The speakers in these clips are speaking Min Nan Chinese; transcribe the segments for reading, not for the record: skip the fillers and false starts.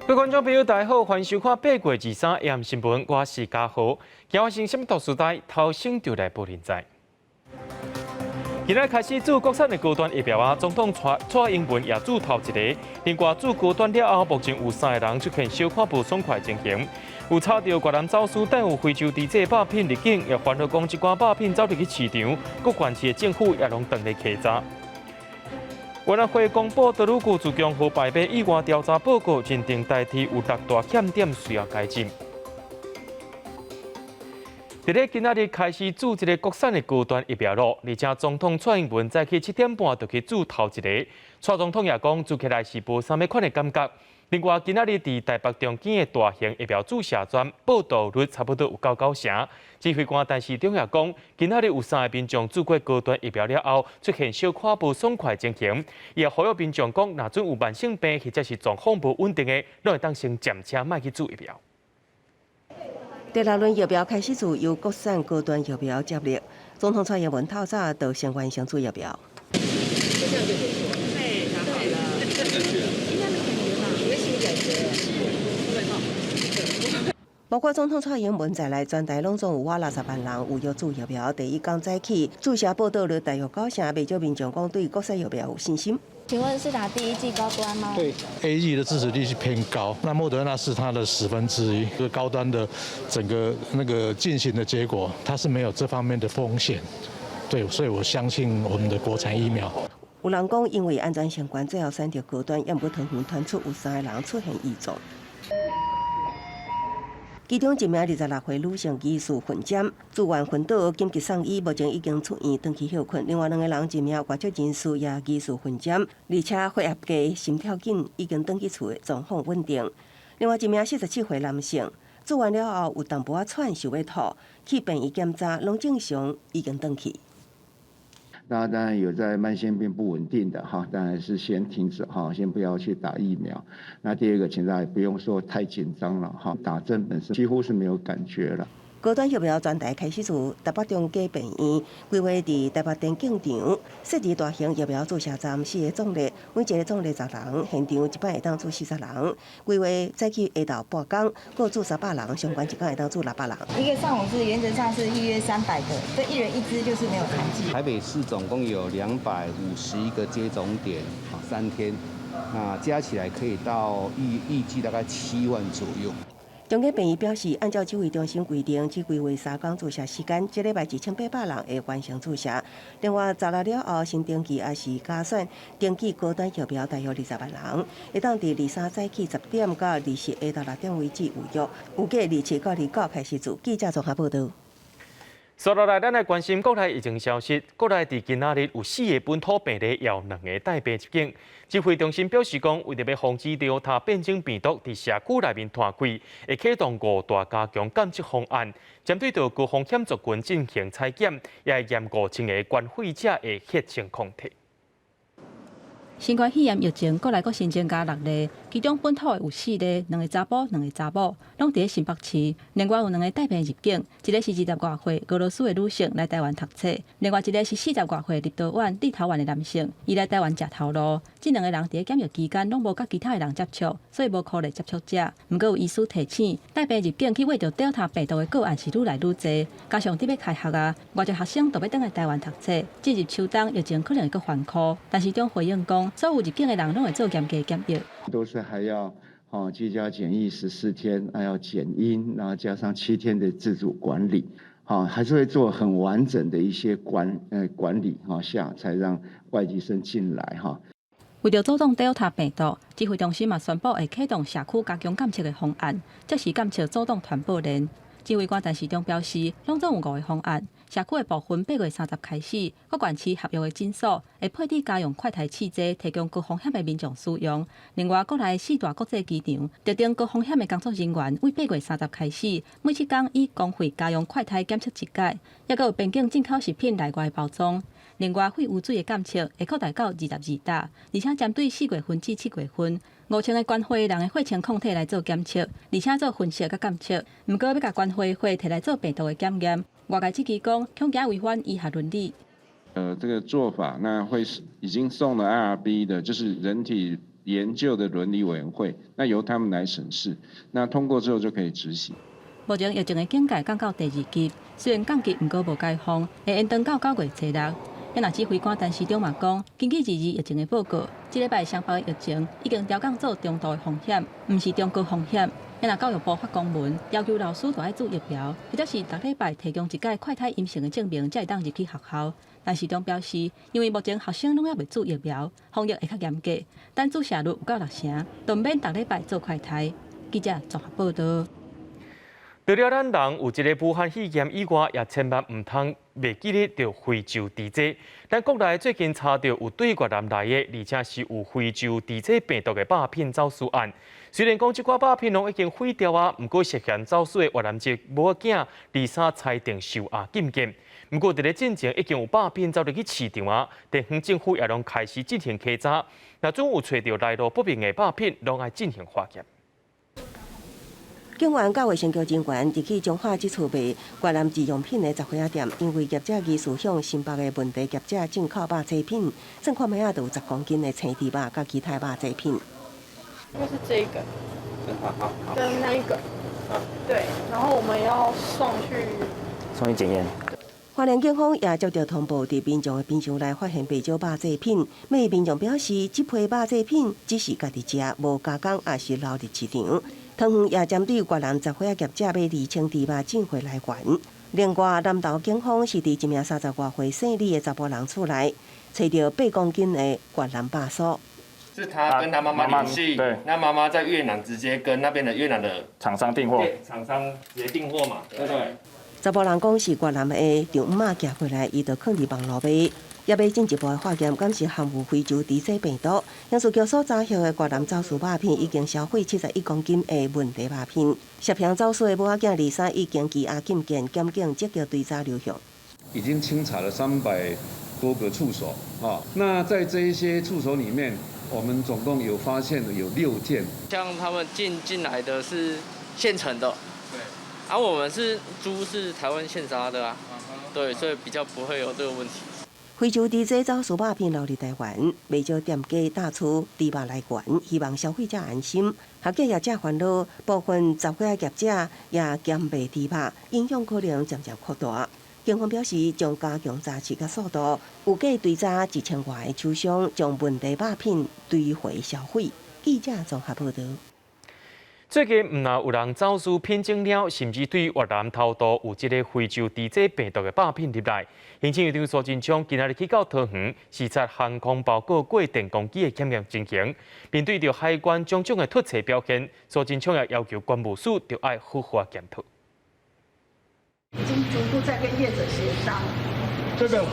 各位觀眾朋友，大家好，歡迎收看8月23 AM 新聞，我是嘉豪。今發生啥物特殊代，頭先就來報您知。今仔開始注國產的高端疫苗啊，總統蔡蔡英文也注頭一個。另外注高端了後，目前有三個人出現小可無爽快情形，有查著越南走私帶有非洲豬隻肉品入境，也煩惱講這寡肉品走入去市場，各縣市的政府也攏當咧稽查。委員會公布多魯閣自強號敗馬意外調查報告，認定台鐵有六大欠點需要改進。佇咧今仔日開始注這个國產的高端疫苗咯，而且總統蔡英文早起7點半就去注頭一个。蔡總統也講，注起來是無啥物款的感覺。另外，今仔日佇台北中間的大型疫苗注射站報到率差不多有九九成。指揮官陳時中也講，今仔日有三個民眾注過高端疫苗了後，出現小可無爽快情形。伊也呼籲民眾講，若準有慢性病或者是狀況無穩定的，攏會當先暫車莫去注疫苗。第六輪疫苗開始注，由國產高端疫苗接力。總統蔡英文透早就先完成注疫苗。就這樣就結束了。對，打好了。應該沒感覺吧？沒什麼感覺。是，會包括總統蔡英文在內，全台攏總有倚60萬人有約注疫苗。第一工早起注射報到率大約九成，袂少民眾講對國產疫苗有信心。請問是打第一劑高端嗎？對，AZ 的致死率是偏高，那莫德納是它的1/10，這個高端的整個那個進行的結果，它是沒有這方面的風險。對，所以我相信我們的國產疫苗。有人講，因為安全性懸，最後選擇高端，也毋過桃園傳出有三個人出現異狀。其中一名26歲女性疑似混染，住院昏倒，緊急送醫，目前已經出院，轉去歇睏。另外兩個人，一名外籍人士也疑似混染，而且血壓低、心跳緊，已經轉去厝的狀況穩定。另外一名47歲男性，住院了後有淡薄仔喘，想欲吐，去病院檢查攏正常，已經轉去。那當然有在慢性病不穩定的哈，當然是先停止哈，先不要去打疫苗。那第二個，請大家也不用說太緊張了哈，打針本身幾乎是沒有感覺了。高端疫苗全台開始注，台北中間病院規劃佇台北田徑場設置大型疫苗注射站，四个總列，每一个總列10人，現場一擺會當注40人。規劃早起下晝半工，閣注300人，上懸一工會當注600人。一個上午是原則上是預約300個，所以一人一支就是沒有殘劑。台北市總共有251個接種點，啊，3天，那加起來可以到預計大概7萬左右。中間病院表示，按照指揮中心規定，只規劃3工注射時間，這禮拜1800人會完成注射。另外，十六了後新登記抑是加選登記高端疫苗大約20萬人，會當佇23早起10點到24下晝6點為止預約，預計27到29開始注。記者綜合報導。接落來，咱來關心國內疫情消息。國內佇今仔日有四个本土病例，也有兩个帶病入境。指揮中心表示講，為著欲防止 Delta 變種病毒佇社區內面傳開，會啟動五大加強監測方案，針對著高風險族群進行採檢，也會驗5000个關懷者的血清抗體。新冠肺炎疫情國內閣新增加六例，其中本土的有四例，兩个查埔，兩个查某，攏佇咧新北市。另外有兩个帶病入境，一个是20外歲俄羅斯的女性來台灣讀冊，另外一个是40外歲立陶宛立陶宛的男性，伊來台灣食頭路。這兩个人佇咧檢疫期間攏無佮其他的人接觸，所以無可能接觸者。毋過有醫師提醒，帶病入境去秽著 Delta 病毒的個案是愈來愈濟，加上佇欲開學啊，偌濟學生都欲轉來台灣讀冊，進入秋冬疫情可能會閣反撲。陳時中回應講，所有入境的人攏會做嚴格檢疫，都是還要居家檢疫14天，還要檢陰，然後加上7天的自主管理，還是會做很完整的一些管理下，才讓外籍生進來哈。為著阻擋 Delta 病毒，指揮中心嘛宣布會啟動社區加強監測的方案，即時監測阻擋傳播鏈。指揮官陳時中表示，攏總有五个方案，社區的部分8月30開始，各縣市合約的診所會配置家用快篩試劑，提供高風險的民眾使用。另外，國內四大國際機場特定高風險的工作人員，對8月30開始，每7工以公費家用快篩檢測一擺，抑閣有邊境進口食品內外包裝。另外，廢污水的監測會擴大到22搭，而且針對4月份至7月份5000个關懷人的血清抗體來做檢測，而且做分析佮監測。毋過欲共關懷血提來做病毒的檢驗，外界質疑講，恐驚違反醫學倫理。這個做法，那會已經送了 IRB 的，就是人體研究的倫理委員會，那由他們來審視，那通過之後就可以執行。目前疫情的警戒降到第二級，雖然降級，毋過無解封，會延長到9月初六。啊，指揮官陳時中嘛講，根據二二疫情的報告，這禮拜雙北的疫情已經調降做中度的風險，毋是中高風險。啊，教育部發公文要求老師都愛注疫苗，或者是逐禮拜提供一擺快篩陰性的證明，才會當入去學校。陳時中表示，因為目前學生攏猶未注疫苗，防疫會較嚴格，但注射率有夠六成，都毋免逐禮拜做快篩。記者綜合報道。除了咱人有這个武漢肺炎以外，也千萬毋通袂記得著非洲豬災。咱國內最近查著有對越南來的，而且是有非洲豬災病毒的肉品走私案。雖然講這寡肉品攏已經毀掉啊，毋過涉嫌走私的越南籍母仔囝，23裁定收押禁見。毋過佇咧進前已經有肉品走入去市場啊，地方政府也攏開始進行稽查。若準有揣著來路不明的肉品，攏愛進行化驗。警員佮衛生局人員入去彰化這處賣越南日用品的雜貨仔店，因為業者疑似向新北的問題業者進口肉製品，算看覓仔就有10公斤的青豬肉佮其他肉製品。就是這個，跟那一個，對，然後我們要送去送去檢驗。花蓮警方也接到通報，佇民眾的冰箱內發現袂少肉製品。每民眾表示，這批肉製品只是家己食，無加工，抑是流入市場。桃園也針對越南雜貨業者買二青豬肉進貨來源。另外，南投警方是佇一名30外歲姓李的查埔人厝內，揣著8公斤的越南肉酥。是他跟他媽媽聯繫，那媽媽在越南直接跟那邊的越南的廠商訂貨，廠商直接訂貨嘛，對不對？查埔人講是越南的丈母仔寄回來，伊就囥佇網路賣。猶欲進一步的化驗，敢是含有非洲豬災病毒。刑事局所查獲的越南走私肉品已經銷毀71公斤的問題肉品。涉嫌走私的母仔囝23已經羈押禁見，檢警積極追查流向。已經清查了300多個處所，啊，那在這一些處所裡面，我們總共有發現有6件。像他們進進來的是現成的，對，而我們是豬是台灣現殺的啊，對，所以比較不會有這個問題。非洲豬災走私肉品流入台灣，袂少店家打出豬肉來源，希望消費者安心。學者業者煩惱，部分雜貨業者也兼賣豬肉，影響可能漸漸擴大。警方表示，將加強查緝佮速度，預計追查1000外个廠商，將問題肉品追回銷毀。記者綜合報道。最近毋但有人走私品種貓，甚至對越南偷渡有這个非洲豬災病毒的肉品入來。行政院長蘇貞昌今仔日去到桃園視察航空包裹過電工機的檢驗情形，面對著海關種種的突破表現，蘇貞昌也要求關務署著愛好好檢討。已經逐步在跟業者協商。這個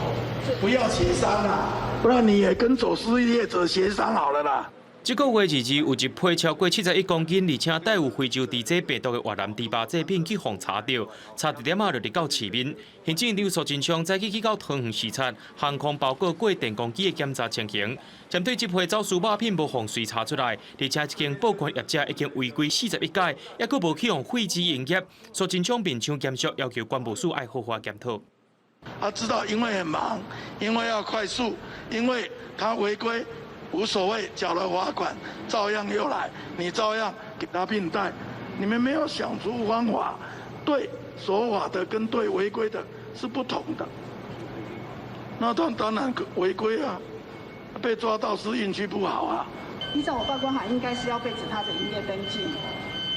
不要協商啦，不然你也跟走私業者協商好了啦。這個月22有一批超過71公斤，而且帶有非洲豬災病毒的越南豬肉製品去予查著，查一點仔就入到市面。行政院長蘇貞昌早起去到桃園視察航空包裹過電工機的檢查情形，針對這批走私肉品無予隨查出來，而且這間報關業者已經違規41改，猶閣無去予廢止營業。蘇貞昌面相嚴肅，要求關務署愛好好檢討。他知道，因為很忙，因為要快速，因為他違規。無所謂，繳了罰款，照樣又來，你照樣給他併單。你們沒有想出方法，對守法的跟對違規的是不同的。那他當然違規啊，被抓到是運氣不好啊。依照我報關函，應該是要廢止他的營業登記。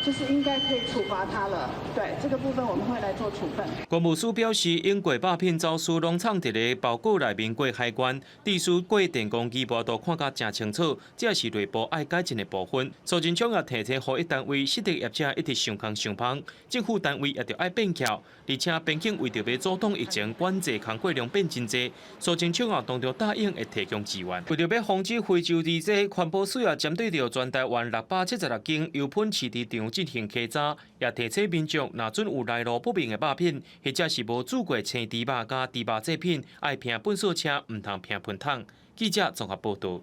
就是應該可以處罰他了，對這個部分我們會來做處分。關務署表示，英國肉品走私攏藏佇咧包裹內面過海關，必須過電工機無都看甲誠清楚，這是內部愛改進的部分。蘇貞昌也提醒貨運單位、實體業者一直想空想芳，政府單位也著愛變巧，而且邊境為著欲阻擋疫情，管制工作量變真濟。蘇貞昌也當場答應會提供支援。為著欲防止非洲豬災，環保署也針對著全台灣676間油噴飼豬場進行稽查，也提醒民眾，若準有來路不明的肉品，或者是無注過青豬肉佮豬肉製品，愛拼糞掃車，毋通拼噴桶。記者綜合報道。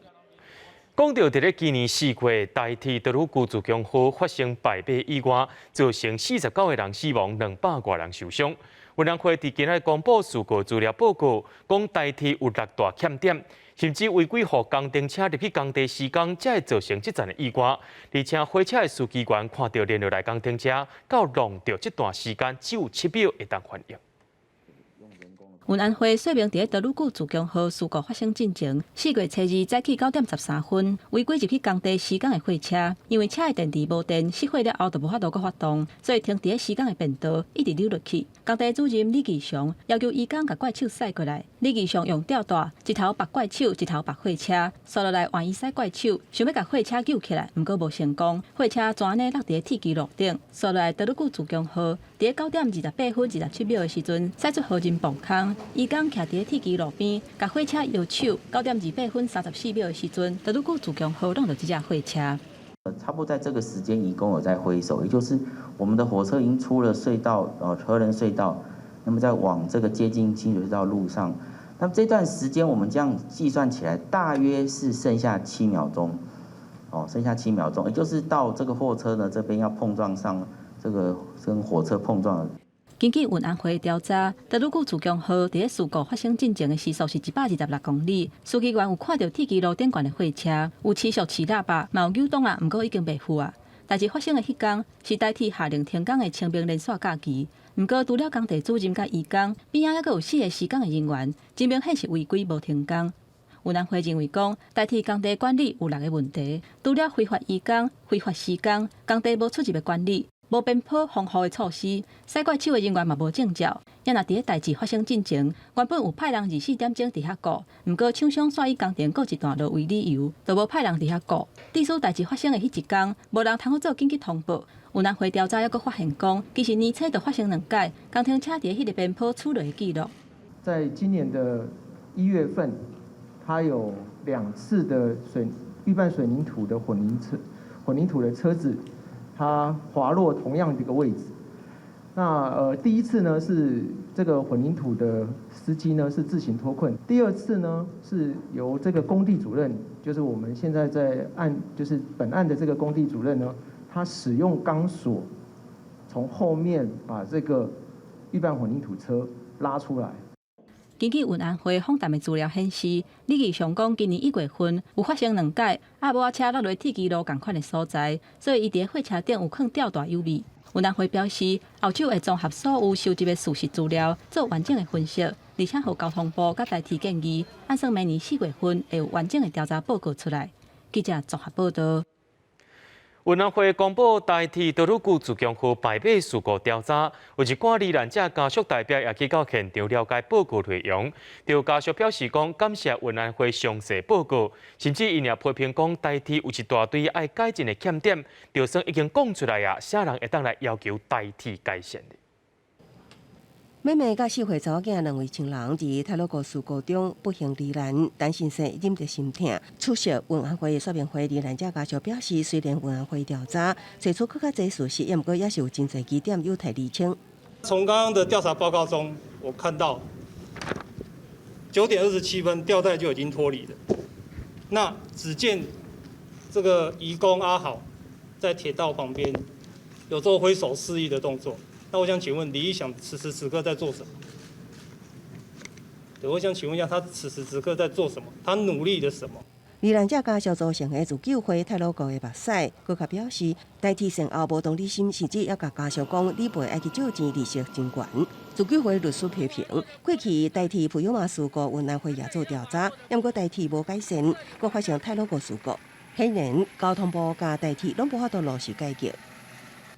講到佇咧今年4月，台鐵德魯固自強號發生敗馬意外，造成49個人死亡，200外人受傷。運安會佇今仔公布事故資料報告，講台鐵有六大欠點，甚至違規予工程車入去工地施工，才會造成這層的意外。而且火車的司機員看著連落來工程車，到撞著這段時間只有7秒會當反應。運安會說明，佇咧多魯閣自強號事故發生進前，4月初2早起9點13分，違規入去工地施工的貨車，因為車的電池無電，熄火了後就無法度閣發動，所以停佇咧施工的便道，一直溜落去。工地主任李義祥要求移工共怪手駛過來，李義祥用吊帶，一頭縛怪手，一頭縛貨車，紲落來換伊駛怪手，想欲共貨車救起來，毋過無成功，貨車就按呢落佇咧鐵枝路頂，紲落來多魯閣自強號，佇咧9點28分27秒的時陣，駛出河仁磅空。移工徛佇咧鐵枝路邊，共貨車搖手。9點28分34秒的時陣，多魯閣自強號挵著這隻貨車。差不多在這個時間，移工有在揮手，也就是我們的火車已經出了隧道，河仁隧道，那麼在往這個接近清水隧道路上，那麼這段時間我們這樣計算起來，大約是剩下七秒鐘，哦，剩下七秒鐘，也就是到這個貨車呢這邊要碰撞上這個跟火車碰撞。根據運安會調查，多魯閣自強號佇咧事故發生進前的時速是126公里，司機員有看著鐵枝路頂懸的貨車，有持續揤喇叭，嘛有扭擋啊，毋過已經袂赴啊。代誌發生的彼工是台鐵下令停工的清明連續假期，毋過除了工地主任佮移工，邊仔猶閣有四个施工的人員，真明顯是違規無停工。運安會認為講，台鐵工地管理有六個問題，除了非法移工、非法施工、工地無出入的管理、無邊坡防護的措施，駛怪手的人員嘛無證照。也若佇咧代誌發生進前，原本有派人24點鐘佇遐顧，毋過廠商煞以工程告一段落為理由，就無派人佇遐顧。致使代誌發生的彼一工，無人通好做緊急通報。運安會調查猶閣發現講，其實年初就發生兩擺工程車佇彼个邊坡出落的記錄。在今年的1月份，它有兩次的水預拌水泥土的混凝土的車子，它滑落同樣的一個位置。那第一次呢是這個混凝土的司機呢是自行脫困，第二次呢是由這個工地主任，就是我們現在在案，就是本案的這個工地主任呢，他使用鋼索從後面把這個預拌混凝土車拉出來。根據運安會訪談的資料顯示，李義祥講今年1月份有發生兩擺鴨母仔車落落鐵枝路仝款的所在，所以伊佇貨車頂有囥吊帶誘餌。運安會表示，後續會綜合所有收集的事實資料，做完整的分析，而且予交通部佮台鐵建議，按算明年4月份會有完整的調查報告出來。記者綜合報道。運安會公布台鐵多魯閣自強號敗馬事故調查，有一寡罹難者家屬代表也去到現場了解報告內容。著家屬表示講，感謝運安會詳細報告，甚至𪜶也批評講台鐵有一大堆愛改進的欠點，就算已經講出來啊，啥人會當來要求台鐵改善的？妹妹佮四歲查某囝兩位親人佇太魯閣事故中不幸罹難，陳先生忍著心痛。出席運安會說明會，罹難者家屬表示，雖然運安會調查提出閣較濟事實，毋過也是有真濟疑點有待釐清。從剛剛的調查報告中，我看到9點27分吊帶就已經脫離了。那只見這個移工阿豪在鐵道旁邊有做揮手示意的動作。那我想請問李義祥此時此刻在做什麼？對，我想請問一下，他此時此刻在做什麼？他努力了什麼？罹難者家屬組成的自救會太魯閣的目屎，閣較表示，台鐵善後無同理心，甚至猶共家屬講，理賠愛去借錢，利息真懸。自救會律師批評，過去台鐵普悠瑪事故，運安會也做調查，毋過台鐵無改善，閣發生太魯閣事故，顯然交通部佮台鐵攏無法度落實解決。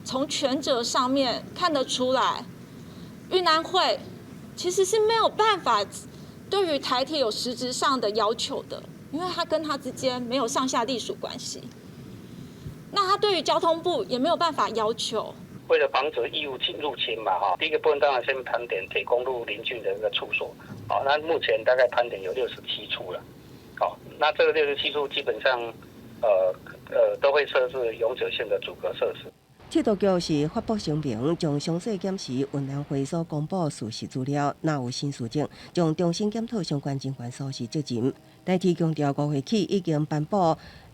從權責上面看得出來，運安會其實是沒有辦法對於台鐵有實質上的要求的，因為他跟他之間沒有上下隸屬關係。那他對於交通部也沒有辦法要求。為了防止異物進入侵嘛，哈，第一個部分當然先盤點鐵公路鄰近的一個處所，好，那目前大概盤點有67處了，好，那這個六十七處基本上，都會設置永久性的阻隔設施。鐵道局是發布聲明，將詳細檢視運安會所公布事實資料，若有新事證，將重新檢討相關人員訴訟責任。台鐵強調，5月起已經頒布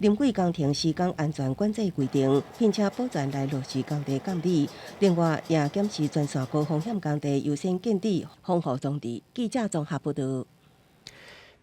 臨軌工程施工安全管制規定，並且保全來落實工地監理。另外，也檢視全線高風險工地優先建置防護裝置。記者綜合報道。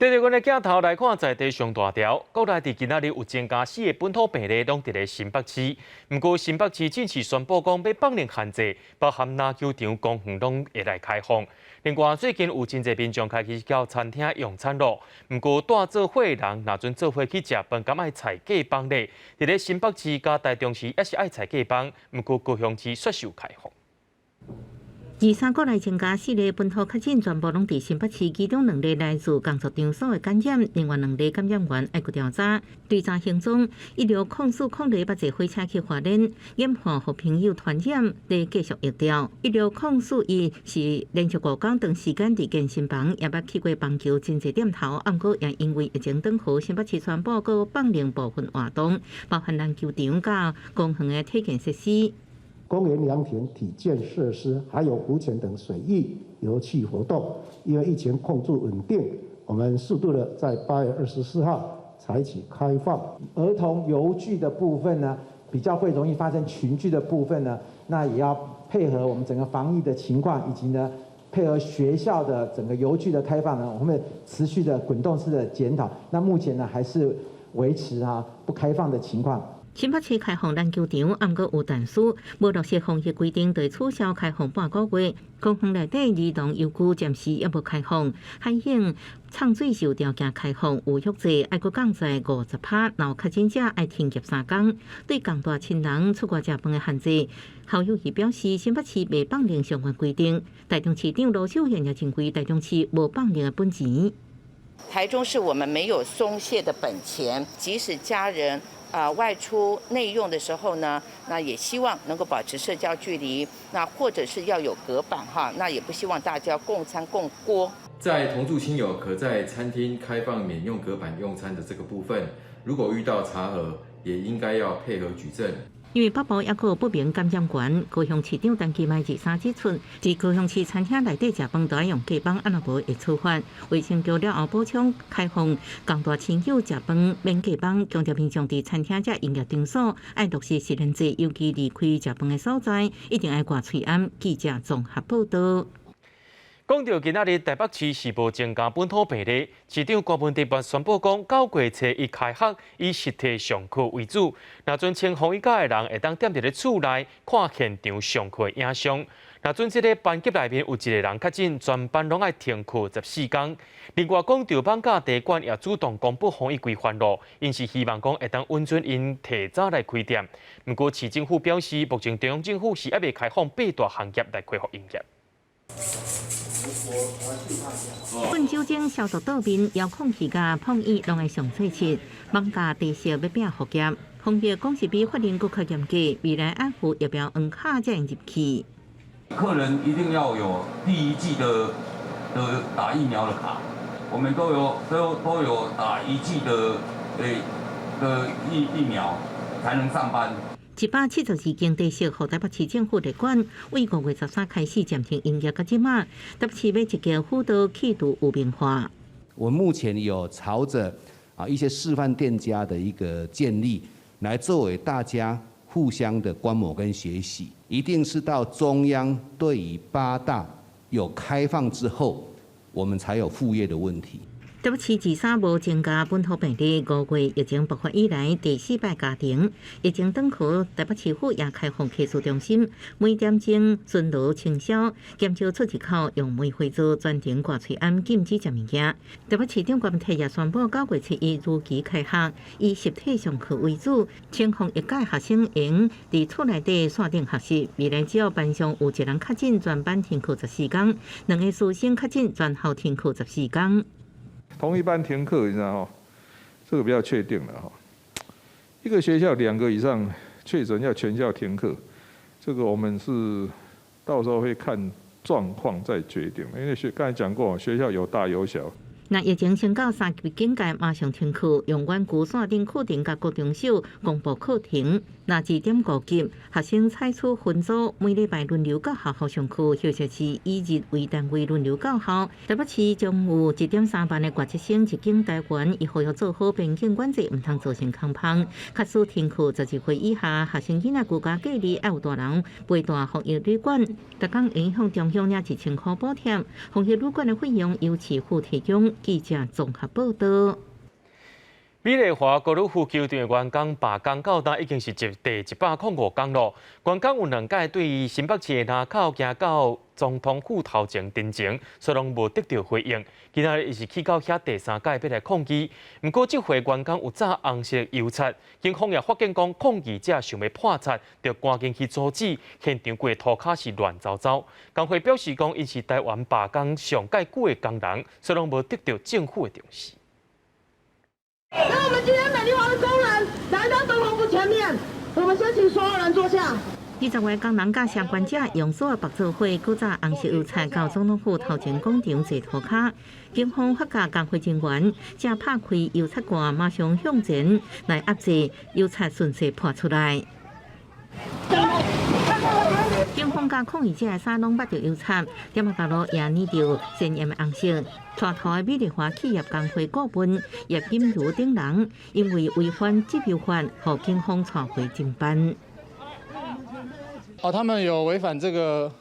綴著阮的鏡頭來看，在地上大條，國內佇今仔日有增加四個本土病例，攏佇咧新北市。毋過新北市正式宣布講欲放寬限制，包含籃球場、公園攏會來開放。另外，最近有真濟民眾開始到餐廳用餐囉。毋過帶做伙人，若準做伙去食飯，敢愛採隔枋咧？佇咧新北市佮台中市也是愛採隔枋，毋過高雄市煞是有開放。23國內增加四例本土確診，全部攏佇新北市，其中兩例來自工作場所的感染，另外兩例感染源猶閣調查。追查行蹤，1604-0例捌坐火車去花蓮，染患予朋友傳染，咧繼續疫調。16041是連續5工長時間佇健身房，也捌去過棒球真濟店頭，毋過也因為疫情轉好，新北市宣布閣放寬部分活動，包含籃球場佮公園的體健設施。公園涼亭、體健設施，還有浮潛等水域遊憩活動，因為疫情控制穩定，我們適度的在8月24號採取開放。兒童遊具的部分呢，比較會容易發生群聚的部分呢，那也要配合我們整個防疫的情況，以及呢配合學校的整個遊具的開放呢，我們持續的滾動式的檢討。那目前呢，還是維持啊不開放的情況。新北市開放籃球場，毋過有但書，無落實防疫規定，就取消開放半個月。公園內底兒童遊具暫時猶無開放，海景沖水是有條件開放，有約制愛閣降在50%，若有確診者愛停業3工。對共帶親人出外食飯的限制，侯友宜表示，新北市袂放寬相關規定。台中市長盧秀燕也認為，台中市無放寬的本錢。台中市我們沒有鬆懈的本錢，即使家人啊外出內用的時候呢，那也希望能夠保持社交距離，那或者是要有隔板哈，那也不希望大家共餐共鍋。在同住親友可在餐廳開放免用隔板用餐的這個部分，如果遇到查核，也應該要配合舉證。因為北部猶閣有不明感染源，高雄市長陳其邁23指出，佇高雄市餐廳內底食飯都愛用隔板，按若無會處罰。衛生局了後補充開放，共帶親友食飯免隔板，強調民眾佇餐廳遮營業場所愛落實實聯制，尤其離開食飯的所在，一定愛掛喙罨。記者綜合報道。講到今仔日台北市是無增加本土病例，市長柯文哲宣布講，9月初一開學以實體上課為主。若準穿防疫甲的人會當踮佇咧厝內看現場上課影像。若準這个班級內面有一个人確診，全班攏愛停課14工。另外，講到艋舺茶館也主動公布防疫規範囉，𪜶是希望講會當允准𪜶提早來開店。毋過市政府表示，目前中央政府是猶未開放八大行業來恢復營業。噴酒精消毒桌面，遙控器佮碰椅攏愛上做漆。艋舺茶色欲拼復業，防疫講是比法令閣較嚴格，未來愛附疫苗黃卡才會入去。客人一定要有第一劑的打疫苗的卡，我們都有打一劑的疫苗才能上班。172間茶室，予台北市政府列管，對5月13開始暫停營業，到這馬，台北市欲積極輔導去除污名化。我目前有朝着一些示範店家的一個建立，來作為大家互相的觀摩跟學習。一定是到中央對於八大有開放之後，我們才有復業的問題。台北市23無增加本土病例，5月疫情爆發以來第四擺家庭疫情轉好，台北市府也開放客訴中心，每點鐘巡邏清消，減少出入口用煤灰灶全程掛喙罨，禁止食物件。台北市長柯文哲也宣布9月初一如期開學，以實體上課為主，穿防疫甲學生會佇厝內底線頂學習。未來只要班上有一人確診，全班停課14工；兩個師生確診，全校停課十四工。同一班停課，你知道哈？這個比較確定了哈。一個學校兩個以上確診要全校停課，這個我們是到時候會看狀況再決定。因為學剛才講過，學校有大有小。若疫情升到三級警戒，馬上停課，用阮龜山頂課程佮國中小公布課程。若2.5級，學生採取分組，每禮拜輪流到學校上課，或者是以日為單位輪流到校。台北市將有1.3萬的外籍生入境台灣，伊呼籲做好邊境管制，毋通造成空芳。假使停課12歲以下學生囡仔居家隔離，愛有大人陪蹛防疫旅館，逐工會向中央領1000箍補貼。防疫旅館的費用由市府提供。記者綜合報道。美麗華高爾夫球場的員工罷工到今已經是第105天咯。員工有兩擺對新北市的林口行到總統府頭前陳情，卻攏無得到回應。今仔日伊是去到遐第三擺欲來抗議，毋過這回員工有鍘紅色油漆，警方也發現講抗議者想欲潑漆，著趕緊去阻止。現場規塗跤是亂糟糟。工會表示講，𪜶是台灣罷工上蓋久的工人，卻攏無得到政府的重視。那我們今天美麗華的工人來到總統府前面，我們先請所有人坐下。20外工人佮相關者用紙箔做伙，閣鍘紅色油漆到總統府頭前廣場坐塗跤。警方發覺工會人員正拍開油漆罐，馬上向前來壓制油漆順勢潑出來。警方佮抗議者的衫攏抹著油漆，店仔大路也染著鮮豔的紅色。帶頭的美麗華企業工會顧問葉金如等人，因為違反職業法，予警方帶回偵辦。哦，他們有違反這個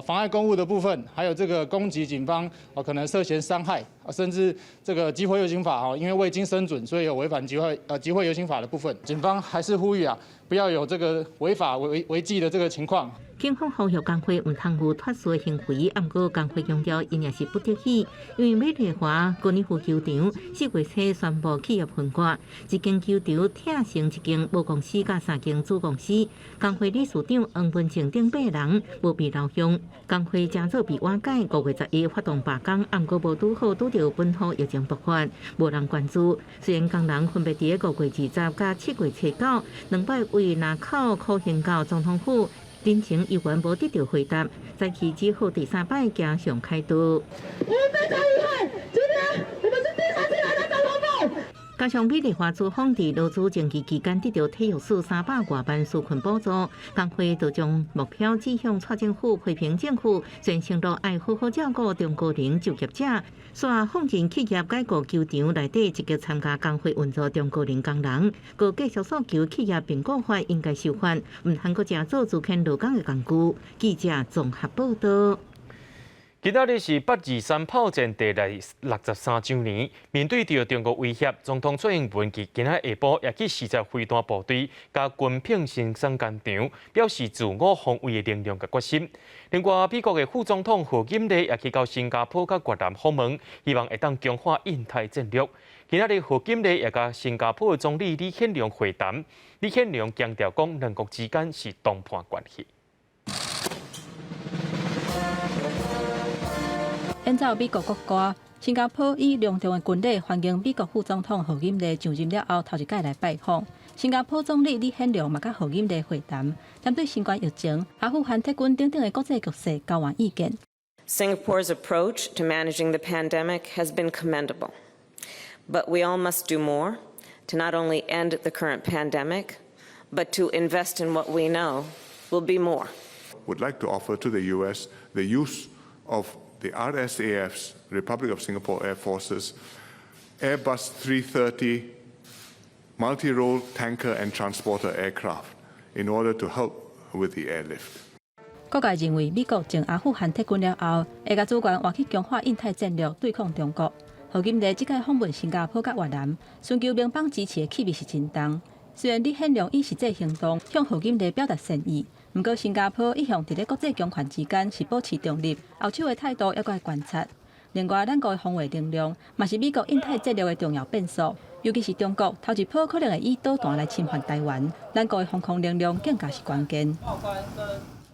妨礙公務的部分，還有這個攻擊警方，哦，可能涉嫌傷害，甚至這個集會遊行法，哦，因為未經申准，所以有違反集會遊行法的部分。警方還是呼籲啊，不要有這個違法違紀的這個情況。警方呼籲工會毋通有脫序的行為，毋過工會強調，𪜶也是不得已，因為美麗華高爾夫球場4月初宣布企業分割，一間球場拆成一間母公司佮三間子公司，工會理事長黃文靜等八人無被留用，工會誠早被瓦解，5月11發動罷工，毋過無拄好拄著本土疫情爆發，無人關注。雖然工人分別佇5月20佮7月初9兩擺為林口苦行到總統府。陳情猶原無得到回答，早起只好第三擺行上開刀。我們非常遺憾，今天我們是第三次來到總統府。加上美麗華資方佇勞資爭議期間得到體育署300外萬紓困補助，工會就將目標指向蔡政府，批評政府全承諾愛好好照顧中高齡就業者，煞放任企業解雇球場內底積極參加工會運作中高齡工人，閣繼續訴求企業評估法應該修法，毋通閣成做資遣勞工的工具。記者綜合報道。今仔日是八二三炮戰第63週年，面對著中國威脅，總統蔡英文佇今仔下晡也去視察飛彈部隊佮軍品生產工場，表示自我防衛的能力佮決心。另外，美國的副總統賀錦麗也去到新加坡佮越南訪問，希望會當強化印太戰略。今仔日賀錦麗也佮新加坡的總理李顯龍會談，李顯龍強調講，兩國之間是同伴關係。演奏美國國歌，新加坡以隆重的軍禮歡迎美國副總統賀錦麗上任了後頭一擺來拜訪。新加坡總理李顯龍嘛佮賀錦麗會談，針對新冠疫情、阿富汗撤軍等等的國際局勢交換意見。 Singapore's approach to managing the pandemic has been commendable, but we all must do more to not only end the current pandemic, but to invest in what we know will be more. Would like to offer to the U.S. the use of the RSAF's Republic of Singapore Air Force's Airbus 330 multi-role tanker and transporter aircraft in order to help with the airlift. 各界認為美國從阿富汗撤軍了後，會共資源換去強化印太戰略，對抗中國。賀錦麗這擺訪問新加坡佮越南，尋求盟邦支持的氣味是真重。雖然李顯龍以實際行動向賀錦麗表達善意，毋過新加坡一向佇咧國際強權之間是保持中立，後手的態度猶閣愛觀察。另外，咱國的防衛能量嘛是美國印太戰略的重要變數，尤其是中國頭一波可能會以導彈來侵犯台灣，咱國的防空能量更加是關鍵。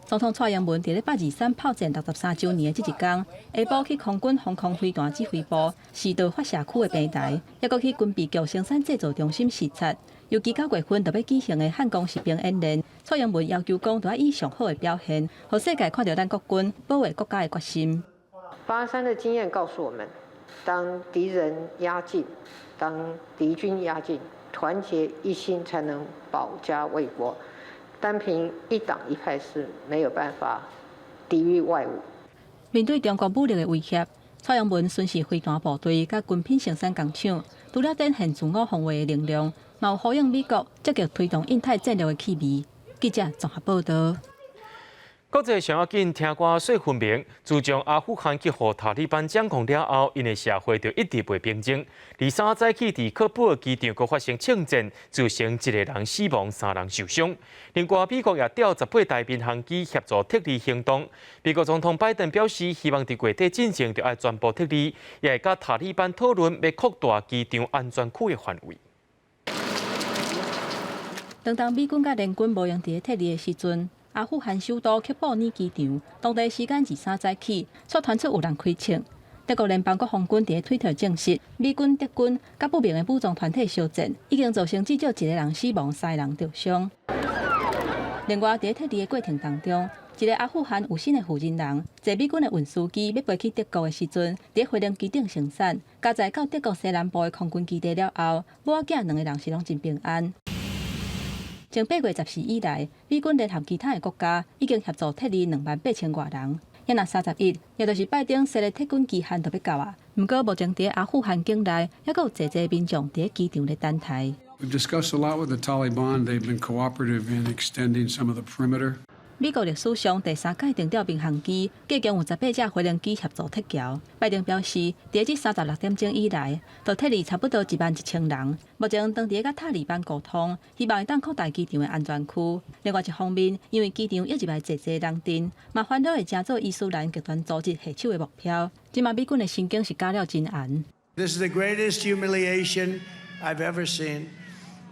總統蔡英文佇咧八二三炮戰63週年的這一工，下晡去空軍防空飛彈指揮部試導發射區的平台，猶閣去軍備局生產製造中心視察。尤其9月份就欲舉行的漢光實兵演練，蔡英文要求講，著愛以上好的表現，予世界看著咱國軍保衛國家的決心。八二三的經驗告訴我們，當敵人壓境，當敵軍壓境，團結一心才能保家衛國。單憑一黨一派是沒有辦法抵禦外侮。面對中國武力的威脅，蔡英文巡視飛彈部隊佮軍品生產工廠，除了展現自我防衛的能量，嘛有呼應美國積極推動印太戰略的氣味。記者綜合報道。國際上要緊聽歌說分明，自從阿富汗去予塔利班掌控了後，𪜶的社會就一直袂平靜。二三早起佇喀布爾機場閣發生槍戰，造成一个人死亡，三人受傷。另外，美國也調18台民航機協助撤離行動。美國總統拜登表示，希望佇月底進前就愛全部撤離，也會佮塔利班討論欲擴大機場安全區的範圍。當美軍佮聯軍無閒佇咧撤離的時陣，阿富汗首都喀布爾機場，當地時間二三早起，卻傳出有人開槍。德國聯邦國防軍佇咧推特證實，美軍、德軍佮不明的武裝團體相戰，已經造成至少一个人死亡，三个人著傷。另外，佇咧撤離的過程當中，一个阿富汗有新的負責人坐美軍的運輸機欲飛去德國的時陣，佇咧飛行機頂生產，加載到德國西南部的空軍基地了後，母仔囝兩个人是攏真平安。從8月14以來，美軍聯合其他的國家已經協助撤離28,000外人。猶若31，也就是拜登設的撤軍期限就欲到啊。毋過目前佇阿富汗境內，猶閣有濟濟民眾佇咧機場咧等待。 We've discussed a lot with the Taliban. They've been cooperative in extending some of the perimeter. 美國歷史上第三擺徵調民航機，計共有18架飛行機協助撤僑。拜登表示，佇這36點鐘以來，就撤離差不多11,000人。目前當佇咧佮塔利班溝通，希望會當擴大機場的安全區。另外一方面，因為機場一入來濟濟人陣，嘛煩惱會成做伊斯蘭極端組織下手的目標。這馬美軍的神經是絞了真絚。 This is the greatest humiliation I've ever seen.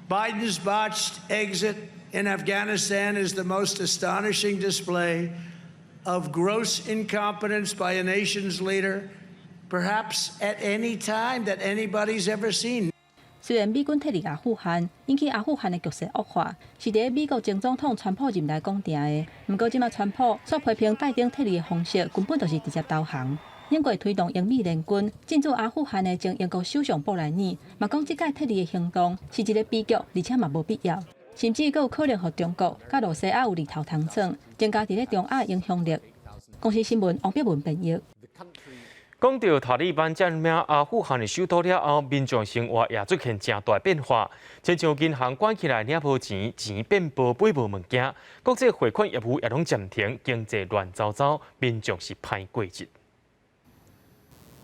Biden's botched exit in Afghanistan is the most astonishing display of gross incompetence by a nation's leader, perhaps at any time that anybody's ever seen. 雖然美軍撤離阿富汗，引起阿富汗的局勢惡化，是佇咧美國前總統川普任內講定的。毋過，這馬川普煞批評拜登撤離的方式根本就是直接投降。英國推動英美聯軍進駐阿富汗的前英國首相布萊爾，嘛講這擺撤離的行動是一个悲劇，而且嘛無必要，甚至閣有可能予中國佮羅西亞有利頭通創，增加佇咧中亞影響力。公視新聞王碧文編譯。講到塔利班佔領阿富汗的首都了後，民眾生活也出現誠大變化。親像銀行關起來領無錢，錢變薄，買無物件，國際匯款業務也攏暫停，經濟亂糟糟，民眾是歹過日。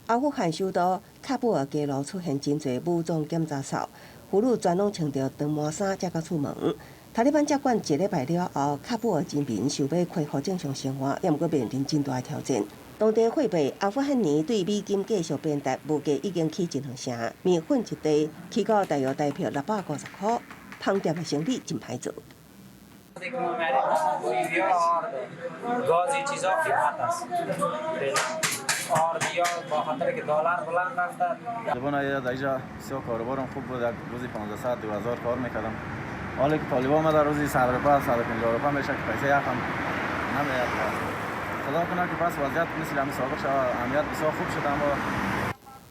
阿富汗首都喀布爾街路出現真濟武裝檢查哨，婦女全攏穿著長毛衫才敢出門。塔利班接管一禮拜了後，喀布爾人民想欲恢復正常生活，也毋過面臨真大的挑戰。當地貨幣阿富汗元對美金繼續貶值，物價已經起一兩成，麵粉一袋起到大約台幣650塊，烹調的生理真歹做。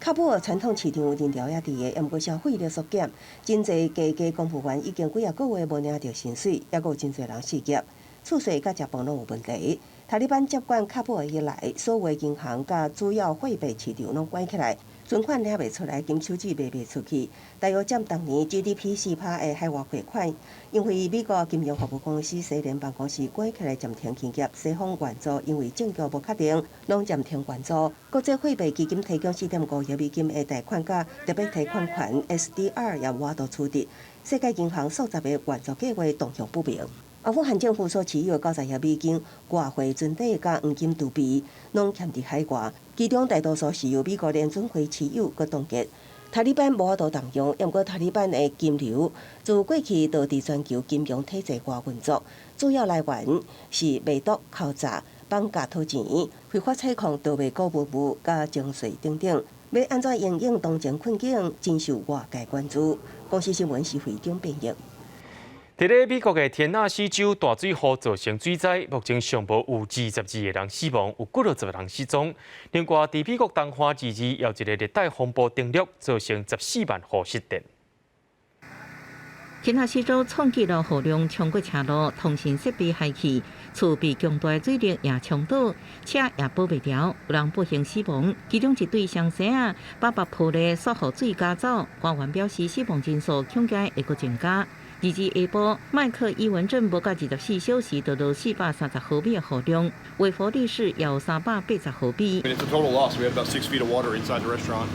喀布爾傳統市場人潮也佇个，毋過消費力縮減，真濟低階公務員已經幾仔個月無領著薪水，猶閣有真濟人失業，厝稅佮食飯攏有問題。塔利班接管喀布爾以來，所有銀行佮主要貨幣市場攏關起來，存款領袂出來，金手指賣袂出去。大約佔當年 GDP 4%的海外匯款，因為美國金融服務公司西聯辦公司關起來暫停營業，西方援助因為政局無確定，攏暫停援助。國際貨幣基金提供4.5億美金的貸款佮特別提款權 SDR 也無法度取得。世界銀行數十个援助計劃動向不明。阿富汗政府所持有90億美金外匯存底佮黃金儲備，攏欠佇海外，其中大多數是由美國聯準會持有閣凍結。塔利班無法度動用，毋過塔利班的金流自過去就佇全球金融體制外運作，主要來源是賣毒、敲詐、綁架討錢、非法採礦、盜賣古文物、佮徵稅等等。欲按怎因應當前困境，真受外界關注。公視新聞是會長編譯。佇咧美國的田納西州大水禍造成水災，目前上無有22個人死亡，有幾落十個人失蹤。另外，佇美國東岸二二有一個熱帶風暴登陸，造成14萬戶失電。田納西州創紀錄雨量衝過車路，通訊設備害去，厝被強大水力也衝倒，車也保袂牢，有人不幸死亡。其中一對雙生仔，爸爸抱咧煞予水咬走。官員表示，死亡人數恐驚會閣增加。二二下晡，麥克伊文鎮無到24小時就落430毫米的雨量，衛佛利市也有380毫米。 It's a total loss. We had about 6 feet of water inside the restaurant.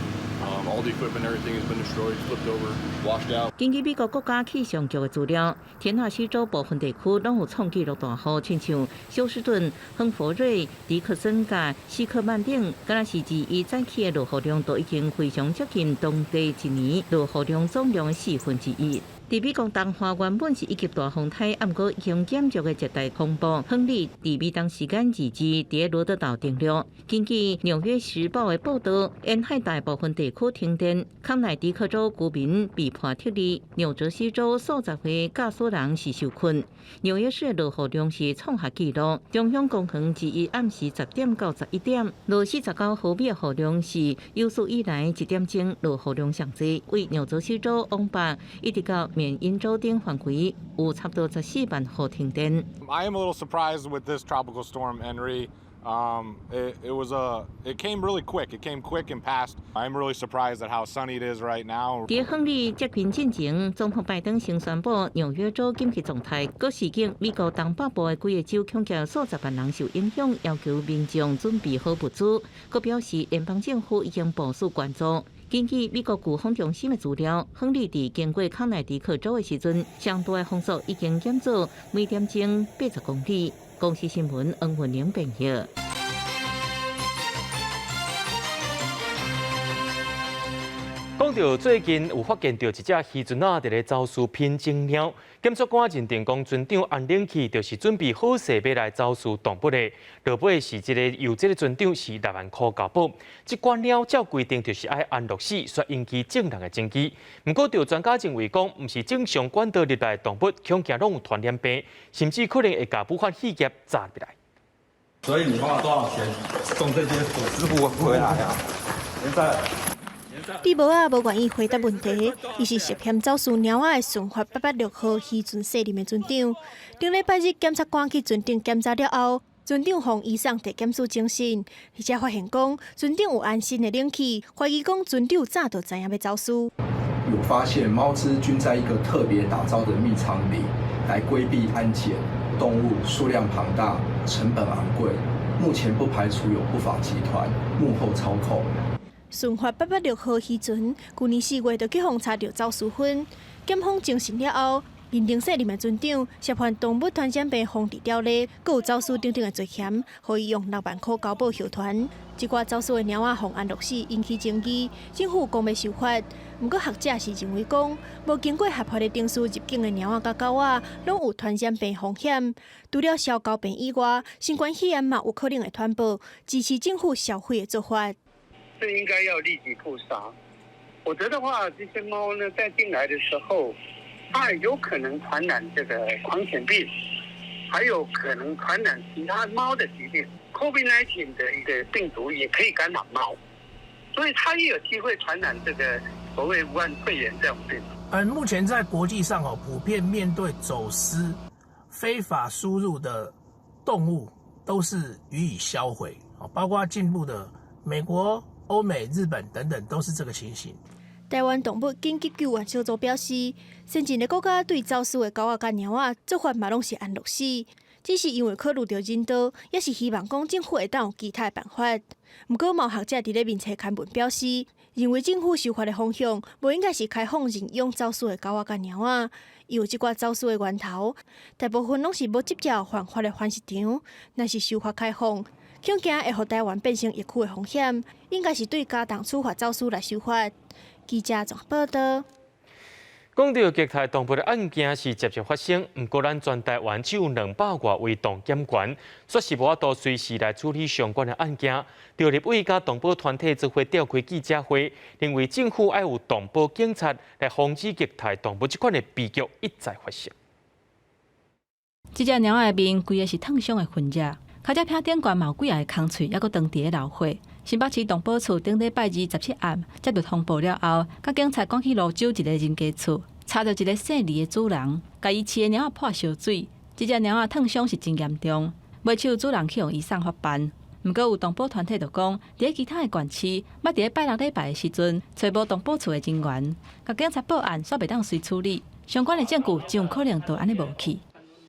All the equipment, everything has been destroyed, flipped over, washed out. 根據美國國家氣象局的資料，田納西州部分地區攏有創紀錄大雨，親像休斯頓、亨佛瑞、迪克森佮西克曼等，敢若是二一早起的落雨量都已經非常接近當地一年落雨量總量的四分之一。佇美國東岸原本是一級大風颱，毋過已經減弱的熱帶風暴亨利，佇美東時間二二佇羅德島登陸。根據《紐約時報》的報導，沿海大部分地區停電，康乃狄克州居民被迫撤離，紐澤西州數十個駕駛人是受困。紐約市的落雨量是創下紀錄，中央公園21暗時10點到11點，落49毫米的雨量是有史以來一點鐘落雨量上濟，為紐澤西州往北一直到緬因州等範圍有差不多14萬戶停電。 I am a little surprised with this tropical storm, Henri. It came really quick. It came quick and passed. I'm really surprised at how sunny it is right now. 佇亨利接近進前，總統拜登先宣布紐約州緊急狀態，閣示警美國東北部的幾个州恐驚數十萬人受影響，要求民眾準備好物資。閣表示聯邦政府已經部署援助。根據美國颶風中心的資料，亨利佇經過康乃狄克州的時陣，上大的風速已經減做每點鐘80公里。公視新聞黃文玲編譯。講到最近有發現著一隻漁船仔佇咧走私品種貓，檢察官認定講船長安冷氣就是準備好勢欲來走私動物的，落尾是這個由這个船長是6萬箍交保。這款貓照規定就是愛安樂死，煞引起眾人的爭議。毋過，著專家認為講，毋是正常管道入來的動物，恐驚攏有傳染病，甚至可能會共武漢肺炎炸入來。所以你花了多少錢送這些師傅回來啊？現在。李無仔無願意回答問題，伊是涉嫌走私貓仔的順發886號漁船卸任的船長。頂禮拜日，檢察官去船頂檢查了後，船長予移送地檢署偵訊，而且發現講船頂有安心的冷氣，懷疑講船長早就知影欲走私。有發現貓隻均在一個特別打造的密艙裡，來規避安檢。動物數量龐大，成本昂貴，目前不排除有不法集團幕後操控。順發886號漁船，舊年4月就去予查著走私犯，檢方偵訊了後，認定卸任的船長涉犯動物傳染病防治條例，閣有走私等等的罪嫌，予伊用6萬箍交保休船。這寡走私的貓仔予安樂死，引起爭議，政府講欲修法，毋過學者是認為講，無經過合法的程序入境的貓仔佮狗仔，攏有傳染病風險。除了潲狗病以外，新冠肺炎嘛有可能會傳播，支持政府銷毀的做法。這應該要立即撲殺，否則的話，這些貓呢，在進來的時候，它有可能傳染這個狂犬病，還有可能傳染其他貓的疾病。COVID-19 的一個病毒也可以感染貓，所以它也有機會傳染這個所謂武漢肺炎這種病。目前在國際上哦，普遍面對走私、非法輸入的動物，都是予以銷毀，包括進步的美國、歐美、日本等等，都是這個情形。台灣動物緊急救援小組表示，先進的國家對走私的狗仔佮貓仔做法嘛，攏是安樂死，只是因為考慮著人道，也是希望講政府會當有其他的辦法。毋過，嘛有學者佇咧面冊刊文表示，認為政府修法的方向，無應該是開放認養走私的狗仔佮貓仔，因為這寡走私的源頭，大部分攏是無執照犯法的繁殖場，若是修法開放，恐驚會予台灣變成疫區的風險，應該是對加重處罰走私來修法。記者綜合報道。講到虐待動物的案件是捷捷發生，毋過咱全台灣只有200外位動檢官，煞是無法度隨時來處理相關的案件。著立委佮動保團體做伙召開記者會，認為政府愛有動保警察來防止虐待動物這款的悲劇一再發生。這隻貓仔的面規个是燙傷的痕跡，跤爪片頂懸嘛有幾仔个空喙，猶閣長佇咧流血。新北市動保處頂禮拜27暗接著通報了後，佮警察趕去蘆洲一个人家厝，查著一个姓李的主人，共伊飼的貓仔潑燒水。這隻貓仔燙傷是真嚴重，尾手主人去予伊送法辦。毋過有動保團體就講，佇咧其他的縣市，捌佇咧拜六禮拜的時陣，揣無動保處的人員，共警察報案，煞袂當隨處理，相關的證據真有可能就按呢無去。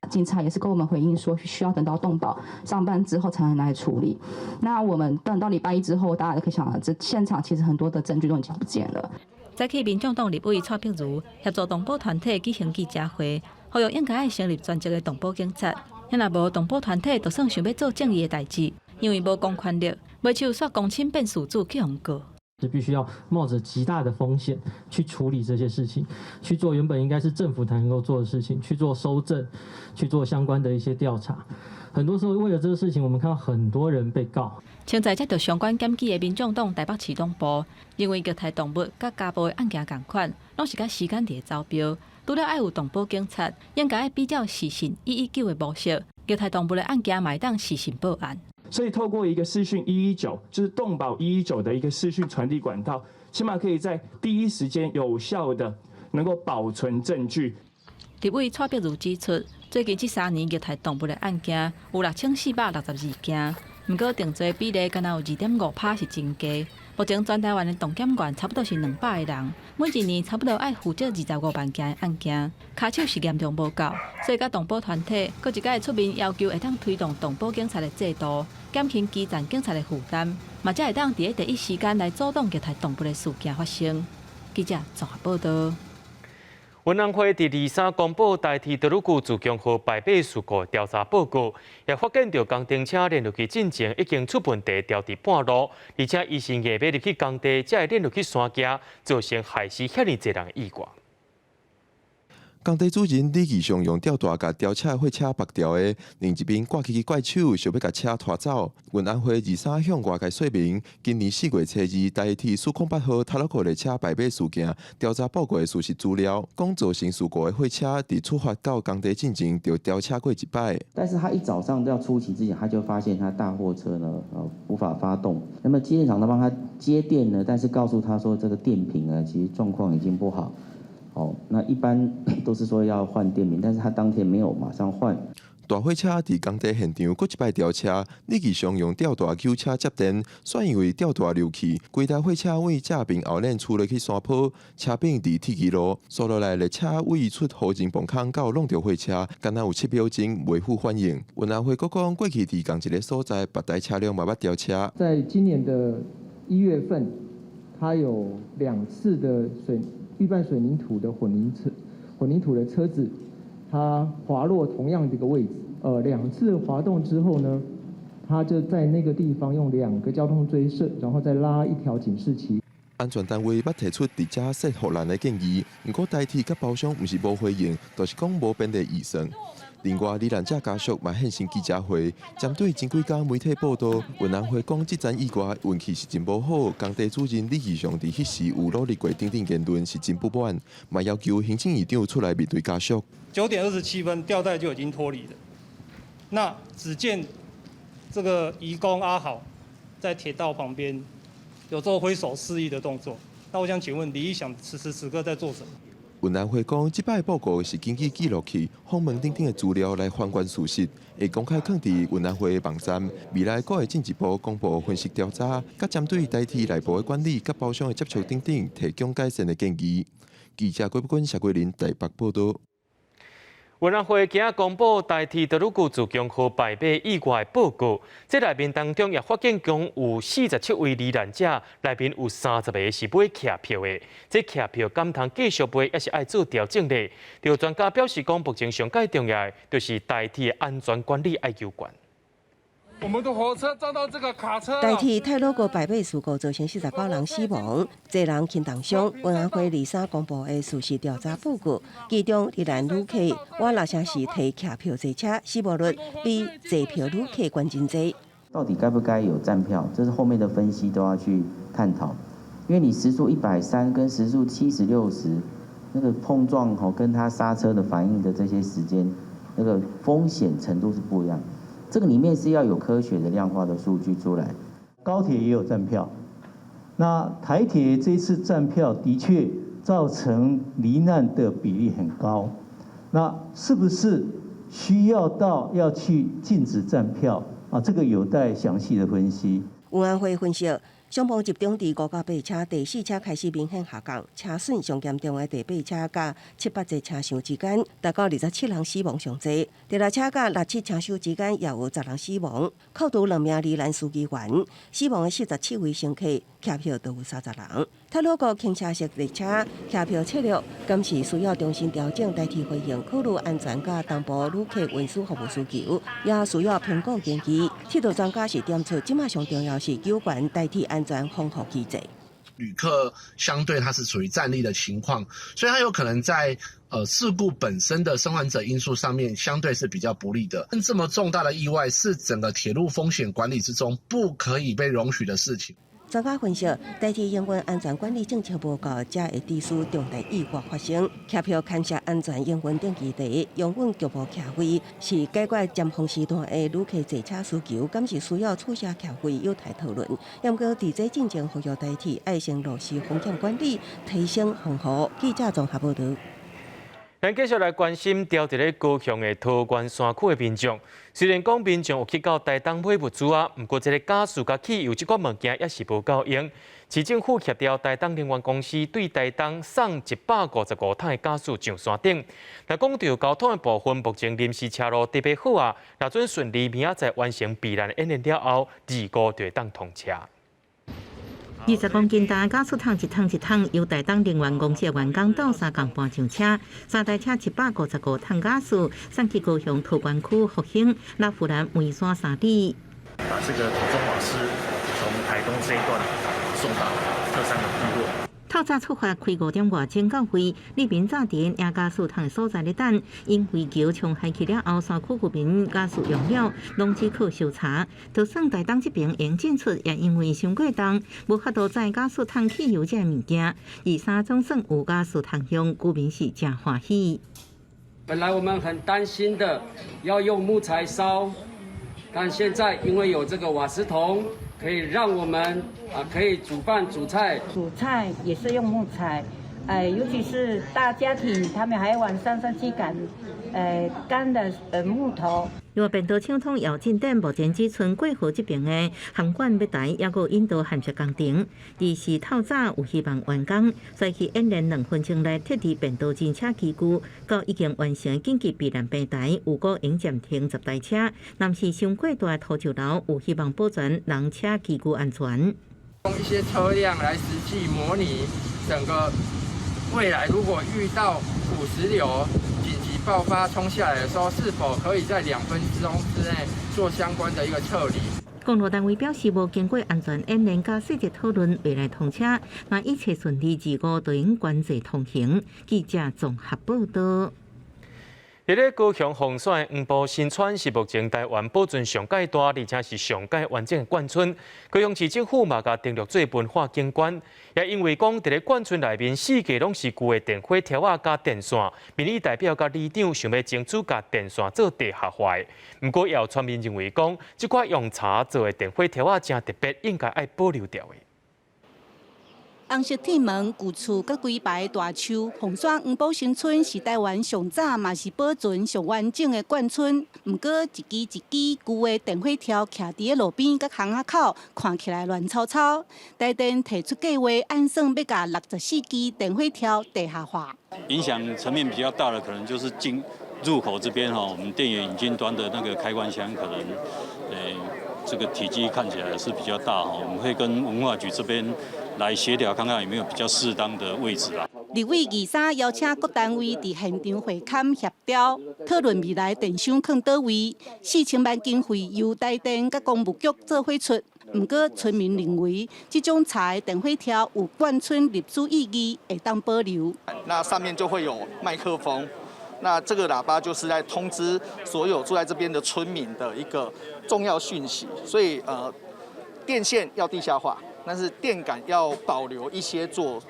警察也是跟我們回應說，需要等到動保上班之後才能來處理。那我們等到禮拜一之後，大家就可以想到，這現場其實很多的證據都已經不見了。早起民眾黨立委蔡碧如協助動保團體舉行記者會，呼籲應該愛成立專職的動保警察。若無動保團體，就算想欲做正義的代誌，因為無公權力，尾手煞公親變事主去予告。是必須要冒着極大的風險去處理這些事情，去做原本應該是政府才能夠做的事情，去做搜證，去做相關的一些調查。很多時候為了這個事情，我們看到很多人被告。現在接著相關檢舉的民眾黨台北市黨部認為，虐待動物佮家暴的案件仝款，攏是佮時間佇咧走標。除了愛有動保警察，應該愛比照視訊119的模式，虐待動物的案件嘛會當視訊報案。所以透過一個視訊一一九，就是動保一一九的一個視訊傳遞管道，起碼可以在第一時間有效的能夠保存證據。立委蔡碧如指出，最近這3年虐待動物的案件有6462件，毋過定罪比例敢若有2.5%是真低。目前全台灣的動檢員差不多是200個人，每一年差不多愛負責25萬件的案件，跤手是嚴重無夠，所以佮動保團體閣一擺出面要求會當推動動保警察的制度，減輕基層警察的負擔，嘛才會當佇咧第一時間來阻擋虐待動物的事件發生。記者綜合報導。運安會佇23公布台鐵太魯閣自強號敗火事故調查報告，也發現著工程車連落去進前已經出問題，掉佇半路，而且伊是硬欲入去工地，才會連落去山崎，造成害死遐爾濟人的意外。工地主人李義祥用吊帶共吊車的貨車縛牢的，另一邊掛起去怪手，想欲共車拖走。運安會23向外界說明，今年4月初2，台鐵408號太魯閣列車敗火事件調查報告的事實資料，講造成事故的貨車佇出發到工地進前就吊車過一擺。但是他一早上要出勤之前，他就發現他大貨車呢，無法發動。那麼機電廠呢幫他接電呢，但是告訴他說這個電瓶呢，其實狀況已經不好。哦，那一般都是說要換電瓶，但是他當天沒有馬上換。大貨車佇工地現場閣一擺吊車，李義祥用吊帶搝車接電，煞因為吊帶溜去，規台貨車為正爿後輪出落去山坡，車柄佇鐵枝路，紲落來列車位出湖前磅空到挵著貨車，敢若有7秒鐘袂赴反應。運安會閣講，過去佇仝一个所在，別台車輛嘛捌吊車。在今年的1月份，它有2次的預拌水泥土的混凝土的車子，它滑落同樣的一個位置，2次滑動之後呢，它就在那個地方用2個交通錐設，然後再拉一條警示旗。安全單位捌提出佇遮設護欄的建議，毋過台鐵佮包商毋是無回應，就是講無便利預算。另外，罹難者家屬嘛現身記者會，針對前幾工媒體報道，運安會講這樁意外運氣是真無好，工地主任李義祥佇彼時有努力過等等言論是真不滿，嘛要求行政院長出來面對家屬。9點27分，吊帶就已經脫離了。那只見這個移工阿豪在鐵道旁邊有做揮手示意的動作。那我想請問李義祥此時此刻在做什麼？運安會講，這擺報告是根據記錄器、訪問等等的資料來還原事實，會公開囥佇運安會的網站。未來閣會進一步公布分析調查，佮針對台鐵內部的管理、佮包商的接觸等等，提供改善的建議。記者郭碧君、謝桂林台北報導。運安會今仔公布台鐵太魯閣自強號敗火意外報告，這內面當中也發現共有47位罹難者，內面有30個是買客票的。這客票敢通繼續買，抑是愛做調整咧？有專家表示講，目前上蓋重要的就是台鐵安全管理愛優懸。我們的火車撞到這個卡車。台鐵太魯閣敗火事故造成49人死亡，濟人輕重傷。運安會23公布的事實調查報告，其中罹難旅客滿六成是提客票坐車，死亡率比坐票旅客懸真濟。到底該不該有站票？這是後面的分析都要去探討。因為你時速130跟時速70、60，那個碰撞吼跟它剎車的反應的這些時間，那個風險程度是不一樣。這個裡面是要有科學的量化的數據出來。高鐵也有站票，那台鐵這次站票的確造成罹難的比例很高，那是不是需要到要去禁止站票啊？這個有待詳細的分析。運安會分析，傷亡集中佇五甲八車，第四車開始明顯下降，車損上嚴重的第八車佮七八節車廂之間，達到27人死亡上濟。第六車佮六七車廂之間也有10人死亡，扣除兩名罹難司機員，死亡的47位乘客，車票都有30人。太魯閣傾斜式列車車票策略，敢是需要重新調整代替回應，考慮安全佮東部旅客運輸服務需求，也需要評估研議。鐵道專家是點出，這馬上重要是救援代替安全防護機制。旅客相對他是處於站立的情況，所以他有可能在事故本身的生還者因素上面相對是比較不利的。這麼重大的意外是整個鐵路風險管理之中不可以被容許的事情。專家分析，台鐵營運安全管理政策無夠，才會致使重大意外發生。車票牽涉安全營運等議題，容忍局部徛位是解決尖峰時段的旅客坐車需求，敢是需要取消徛位有待討論。毋過佇這進前呼籲台鐵愛先落實風險管理，提升防護。記者綜合報導。咱繼續來關心住佇咧高雄的桃源山區的民眾。雖然講民眾有去到台東買物資啊，毋過這个瓦斯佮汽油這款物件猶是無夠用。市政府協調台東能源公司對台東送155桶的瓦斯上山頂。若講著交通的部分，目前臨時車路特別好啊，若準順利明仔載完成避難演練了後，25就會當通車。20公斤重瓦斯桶一桶一桶，由台東能源公司的員工鬥相共搬上車，三台車155桶瓦斯送去高雄桃源區復興、拉弗蘭梅山三里。把這個土棕瓦斯從台東這一段送到這三個部落。透早出發開5點外鐘到位，里民早佇領瓦斯桶的所在咧等，因飛橋衝海去了後，山區居民瓦斯用了，攏只靠燒柴。就算台東這邊用進出，也因為傷過重，無法度載瓦斯桶、汽油這物件。而三總算有瓦斯通用，居民是誠歡喜。本來我們很擔心的，要用木材燒，但現在因為有這個瓦斯桶。可以讓我們啊，可以煮飯煮菜，煮菜也是用木材，尤其是大家庭，他們還要往山上去趕，乾的木頭。另外，便道搶通也進展，目前只賰過河這邊的涵管欲台，猶閣引導涵設工程，而是透早有希望完工，所以去演練2分鐘內撤離便道人車機具，到已經完成緊急避難平台，有閣會暫停10台車，若是傷過大土石流，有希望保全人車機具安全。用一些車輛來實際模擬整個未來，如果遇到土石流緊急爆發衝下來的時候，是否可以在2分鐘之內做相關的一個撤離？公路單位表示，無經過安全演練佮細節討論，袂來通車。若一切順利，25就會關閉通行。記者綜合報導。佇咧高雄鳳山的黃埔新村是目前台灣保存上蓋大，而且是上蓋完整的眷村。高雄市政府嘛共登錄做文化景觀，也因為講佇咧眷村內面四界攏是舊的電火柱仔佮電線，民意代表佮里長想欲爭取共電線做地下化。毋過也有村民認為講，這款用柴做的電火柱仔誠特別，應該愛保留著的。紅色鐵門、舊厝佮規排大樹，鳳山黃埔新村是台灣上早嘛是保存上完整的眷村。毋過一支一支舊的電火柱徛佇咧路邊佮巷仔口，看起來亂糟糟。台電提出計劃，按算欲共64支電火柱地下化。影響層面比較大的，可能就是進入口這邊哈，我們電源引進端的那個開關箱，可能，這個體積看起來是比較大哈，我們會跟文化局這邊來協調，看看有沒有比較適當的位置啦。立委23邀請各單位佇現場會勘協調，討論未來電箱囥佗位，4000萬經費由台電佮工務局做伙出。毋過村民認為，這種柴的電火柱有眷村歷史意義，會當保留。那上面就會有麥克風，那這個喇叭就是在通知所有住在這邊的村民的一個重要訊息。所以電線要地下化。但是電桿要保留一些做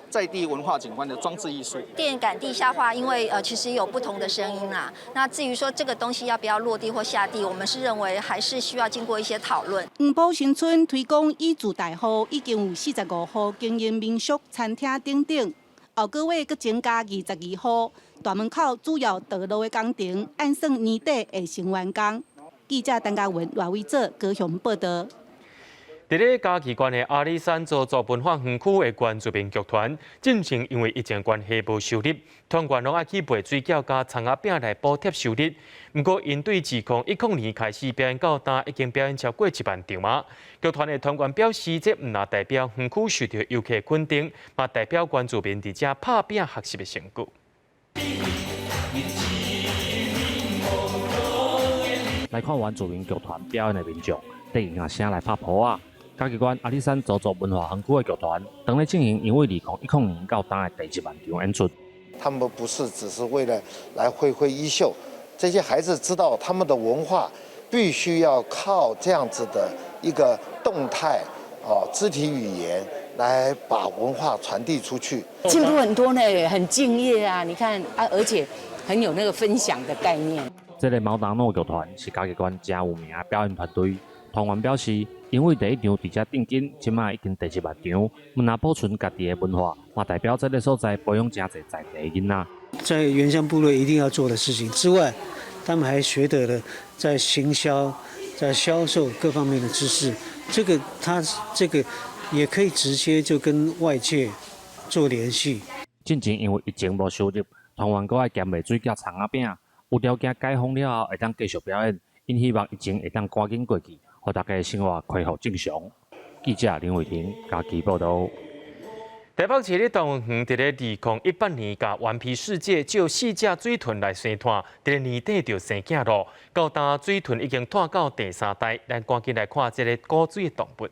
在地文化景觀的裝置藝術。電桿地下化，因為其實有不同的聲音啦。那至於說這個東西要不要落地或下地，我們是認為還是需要經過一些討論。黃埔新村推廣以住大戶，已經有45戶經營民宿、餐廳等等，後個月閣增加22戶。大門口主要道路的工程，按算年底會先完工。記者陳嘉文、賴偉哲高雄報道。佇咧嘉義縣的阿里山鄒族文化園區的原住民劇團，進前因為疫情關係無收入，團員攏愛去賣水餃佮蔥仔餅來補貼收入。毋過，𪜶對2010年開始表演到今，已經表演超過1萬場啊！劇團的團員表示，這毋但代表園區受到遊客肯定，嘛代表原住民佇遮拍拚學習的成果。來看原住民劇團表演的民眾，得用聲來拍噗仔。嘉義縣阿里山鄒族文化園區的劇團，當咧進行𪜶對2010年到今的第一萬場演出。他們不是只是為了來揮揮衣袖，這些孩子知道他們的文化必須要靠這樣子的一個動態哦，肢體語言來把文化傳遞出去。進步很多呢，很敬業啊！你看啊，而且很有那個分享的概念。這个貓當諾劇團是嘉義縣誠有名的表演團隊，團員表示，𪜶對第一場佇遮定今，這馬已經第一萬場，毋但保存家己的文化，嘛代表這个所在培養誠濟在地囡仔。在原鄉部落一定要做的事情之外，他們還學得了在行銷、在銷售各方面的知識。這個他這個也可以直接就跟外界做聯繫。進前因為疫情無收入，團員閣愛兼賣水餃、蔥仔餅。有條件解封了後，會當繼續表演。𪜶希望疫情會當趕緊過去，予大家生活恢復正常。記者林偉霆嘉義報導。台北市立動物園佇咧2018年，共頑皮世界借四隻水豚來生湠，佇咧年底就生囝囉。到今水豚已經湠到第三代，咱趕緊來看這个古水的動物。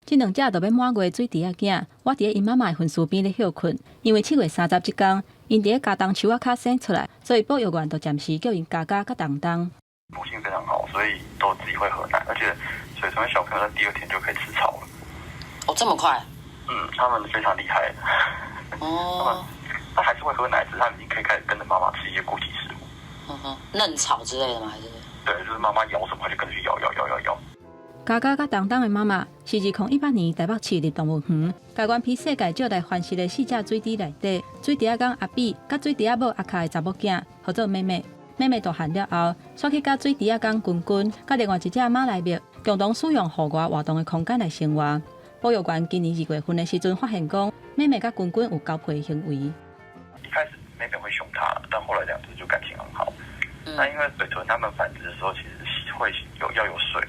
這兩隻都欲滿月水豬仔囝，倚佇咧𪜶媽媽的分屍邊咧歇睏。因為7月30這工，𪜶佇咧茄苳樹仔跤生出來，所以保育員就暫時叫𪜶佳佳佮東東。母性非常好，所以都自己會喝奶，而且水豚小朋友在第二天就可以吃草了。哦，這麼快？嗯，他們非常厲害。哦。他還是會喝奶，只是他已經可以開始跟着媽媽吃一些固體食物。嗯哼，嫩草之類的嗎？還是？對，就是媽媽咬什麼，就跟着去咬咬咬咬咬。佳佳佮東東的媽媽是2018年台北市立動物園，共頑皮世界借來繁殖的四隻水豬內底，水豬仔公阿比佮水豬仔母阿卡的查某囝，號做妹妹。妹妹大漢了後，煞去佮水豬仔公君君，佮另外一隻馬來貘共同使用戶外活動的空間來生活。保育員今年2月份的時陣發現講，妹妹佮君君有交配行為。一開始妹妹會兇他，但後來兩隻就感情很好。那因為水豚他們繁殖的時候，其實會有要有水。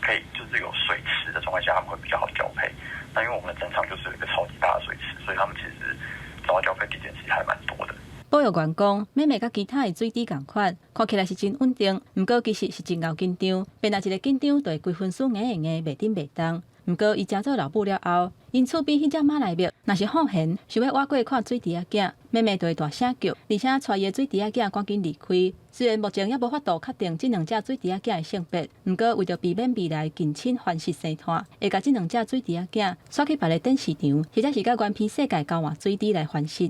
可以就是有水池的狀態下，他們會比較好交配。那因為我們的展場就是有一個超級大的水池，所以他們其實找到交配地點其實還蠻多的。保育員講，妹妹佮其他的水豬仝款，看起來是真穩定，毋過其實是真𠢕緊張。便若一个緊張，就會規分屍硬硬袂振袂動。毋過伊成做老母了後，𪜶厝邊彼隻馬來貘，若是好閒，想欲倚過看水豬仔囝，妹妹就會大聲叫，而且帶伊的水豬仔囝趕緊離開。雖然目前猶無法度確定這兩隻水豬仔囝的性別，毋過為著避免未來近親繁殖生湠，會共這兩隻水豬仔囝帶去別个展示場，或者是佮頑皮世界交換水豬來繁殖。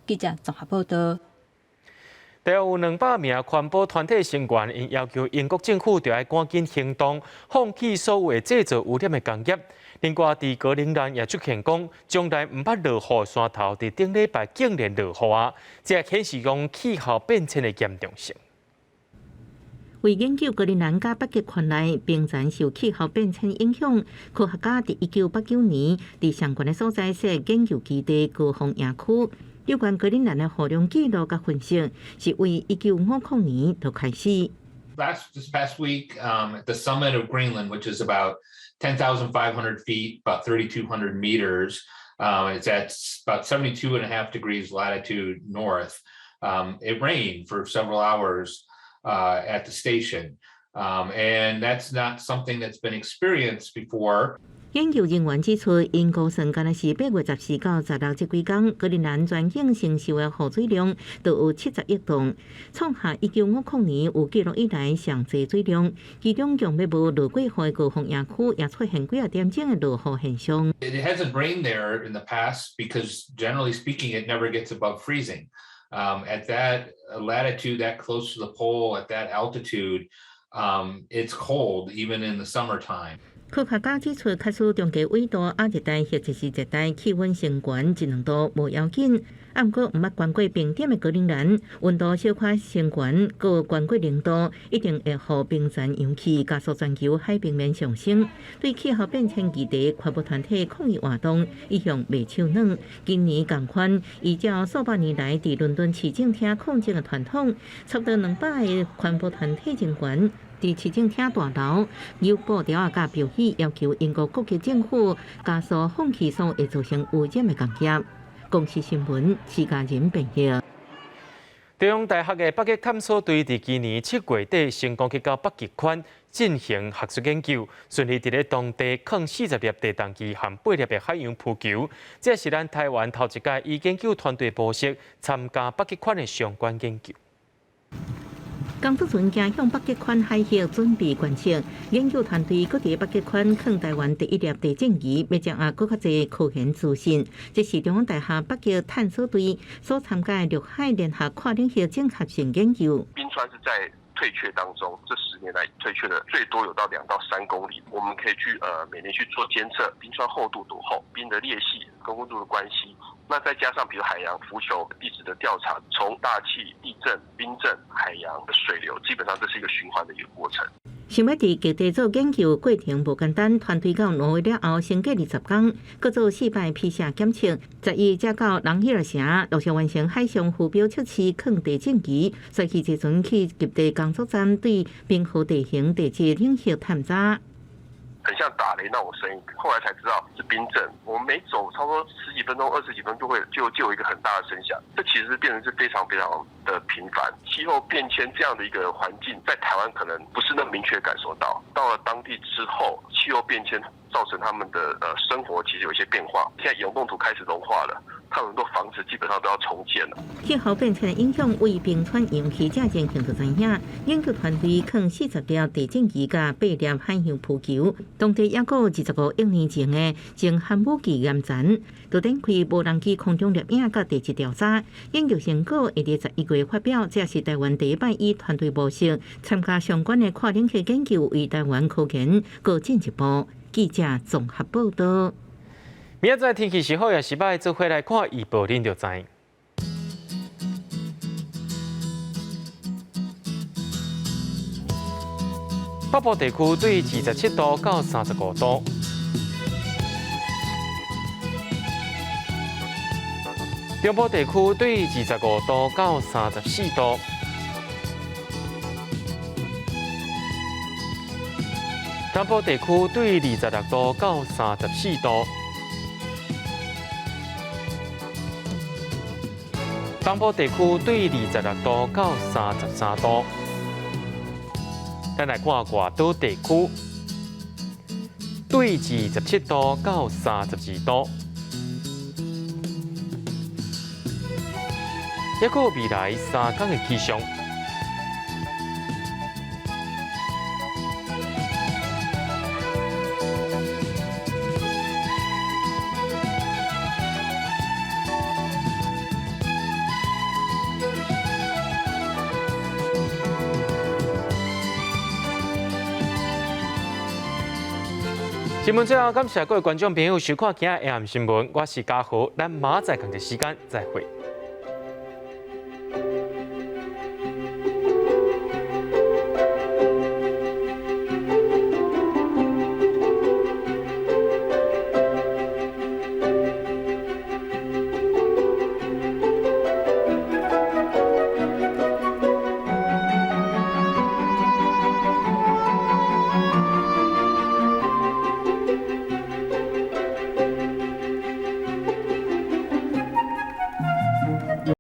記者綜合報道。台灣有200名環保團體成員，𪜶要求英國政府著愛趕緊行動，放棄所有的製造污染的工業。另外，佇格陵蘭也出現講，從來毋捌落雨的山頭，佇頂禮拜竟然落雨啊！這顯示講氣候變遷的嚴重性。為研究格陵蘭佮北極圈內冰層受氣候變遷影響，科學家佇1989年佇上懸的所在設研究基地高峰營區。有關格陵蘭的雨量記錄佮分析，是為1950年就開始。 This past week, at the summit of Greenland, which is about 10,500 feet, about 3,200 meters, it's at about 72.5 degrees latitude north. It rained for several hours at the station. And that's not something that's been experienced before. 研究人員指出，英國算敢若是8月14到16這幾工，格陵蘭全境承受的雨水量就有70億噸，創下1950年有記錄以來上濟水量。其中，強欲無落過雨的高峰野區也出現幾仔點鐘的落雨現象。 It hasn't rained there in the past because, generally speaking, it never gets above freezing. At that latitude, that close to the pole, at that altitude, it's cold even in the summertime. 科學家指出，假使中低緯度亞熱帶或者是熱帶氣溫升懸一兩度無要緊，啊，毋過毋捌懸過冰點的格陵蘭，溫度小可升懸，閣懸過零度，一定會予冰層融去，加速全球海平面上升。對氣候變遷議題，環保團體抗議活動一向袂手軟。今年仝款，依照數百年來佇倫敦市政廳抗爭的傳統，差不多200个環保團體人員，佇市政廳大樓有布條仔佮標語，要求英國各級政府加速放棄所會造成污染的工業。公視新聞，徐家仁編譯。中央大學的北極探索隊佇今年7月底成功去到北極圈進行學術研究，順利佇咧當地囥40粒地動儀和8粒的海洋浮球。這是咱台灣頭一擺以研究團隊模式參加北極圈的相關研究。工作船行向北極圈海域準備觀測，研究團隊閣佇北極圈囥台灣第一粒地震儀，欲掌握閣較濟科研資訊。這是中央大學北極探索隊所參加的陸海聯合跨領域整合性研究。冰川是在退卻當中，這10年來退卻的最多有到2到3公里。我們可以去每年去做監測，冰川厚度多厚，冰的裂隙跟溫度的關係。那再加上，比如海洋浮球地質的調查，從大氣、地震、冰震、海洋的水流，基本上這是一個循環的一個過程。想欲佇極地做研究過程無簡單，團隊到挪威了後，先隔20工，閣做四擺 PCR 檢測，11才到朗伊爾城，陸續完成海上浮標測試、囥地震儀，隨去坐船去極地工作站，對冰河地形、地質領域探查。很像打雷那種聲音，後來才知道是冰震。我們每走差不多十幾分鐘、20幾分鐘就會就有一個很大的聲響。這其實變成是非常非常的頻繁。氣候變遷這樣的一個環境，在台灣可能不是那麼明確感受到。到了當地之後，氣候變遷造成他們的生活其實有一些變化。現在永凍土開始融化了，他們很多房子基本上都要重建了。氣候變遷的影響為冰川融去這情形就知影。研究團隊囥40粒地震儀佮8粒海洋浮球，當地猶閣有25億年前的前寒武紀岩層，就展開無人機空中攝影佮地質調查。研究成果會佇11月發表，這是台灣第一擺以團隊模式參加相關的跨領域研究，為台灣科研閣進一步。記者綜合報導。明仔載天氣是好抑是䆀，做伙來看預報，恁就知。北部地區對27度到35度，中部地區對25度到34度，南部地區對26度到34度，東部地區對26度到33度。咱來看外島地區，對27度到32度。抑閣未來3工的氣象。新聞最後，感謝各位觀眾朋友收看今仔下暗新聞，我是嘉豪，咱明仔載仝一時間再會。